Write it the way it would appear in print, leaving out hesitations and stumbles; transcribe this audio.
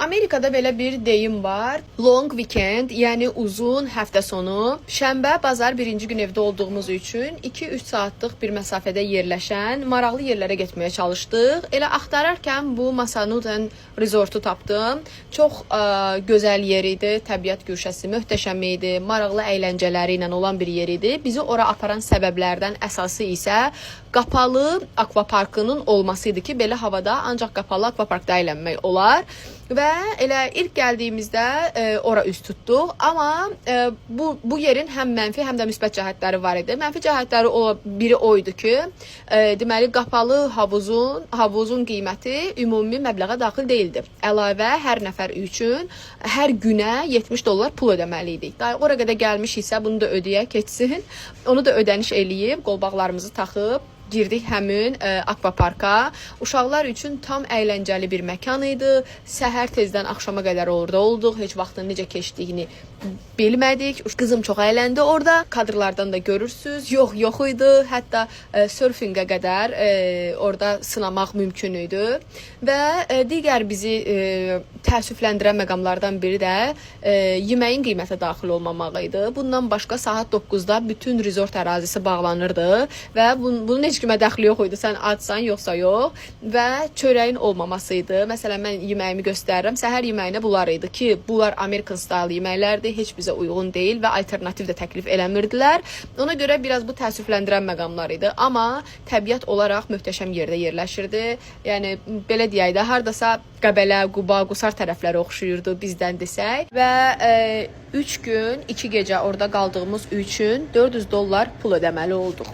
Amerikada belə bir deyim var. Long weekend, yəni uzun həftə sonu. Şənbə, bazar birinci gün evdə olduğumuz üçün 2-3 saatlıq bir məsafədə yerləşən maraqlı yerlərə getməyə çalışdıq. Elə axtararkən bu Massanutten Resortu tapdım. Çox gözəl yer idi. Təbiət guşəsi möhtəşəm idi. Maraqlı əyləncələri ilə olan bir yer idi. Bizi ora aparan səbəblərdən əsası isə qapalı akvaparkının olması idi ki, belə havada ancaq qapalı akvaparkda əylənmək olar. Və elə ilk gəldiyimizdə ora üz tutduq, amma bu yerin həm mənfi, həm də müsbət cəhətləri var idi. Mənfi cəhətləri o biri o idi ki, deməli qapalı havuzun qiyməti ümumi məbləğə daxil deyildi. Əlavə hər nəfər üçün hər günə 70 dollar pul ödəməli idik. Daha ora qədər gəlmişiksə bunu da ödəyə keçsin. Onu da ödəniş eləyib, qolbaqlarımızı taxıb girdik həmin akvaparka. Uşaqlar üçün tam əyləncəli bir məkan idi. Səhər tezdən axşama qədər orada olduq. Heç vaxtın necə keçdiyini bilmədik. Qızım çox əyləndi orada. Kadrlardan da görürsüz. Yox, yox idi. Hətta sörfinqə qədər orada sınamaq mümkün idi. Və digər bizi təəssüfləndirən məqamlardan biri də yeməyin qiymətə daxil olmamağı idi. Bundan başqa saat 9-da bütün resort ərazisi bağlanırdı və bunun heç kimə dəxli yox idi. Sən acsan yoxsa yox və çörəyin olmaması idi. Məsələn, mən yeməyimi göstərirəm. Səhər yeməyinə bunlar idi ki, bunlar American style yeməklərdir, heç bizə uyğun deyil və alternativ də təklif eləmirdilər. Ona görə biraz bu təəssüfləndirən məqamlar idi. Amma təbiət olaraq möhtəşəm yerdə yerləşirdi. Yəni belə deyək də, hardasa Qəbələ, Quba, Qusar tərəfləri oxşuyurdu bizdən desək və 3 gün, 2 gecə orada qaldığımız üçün 400 dollar pul ödəməli olduq.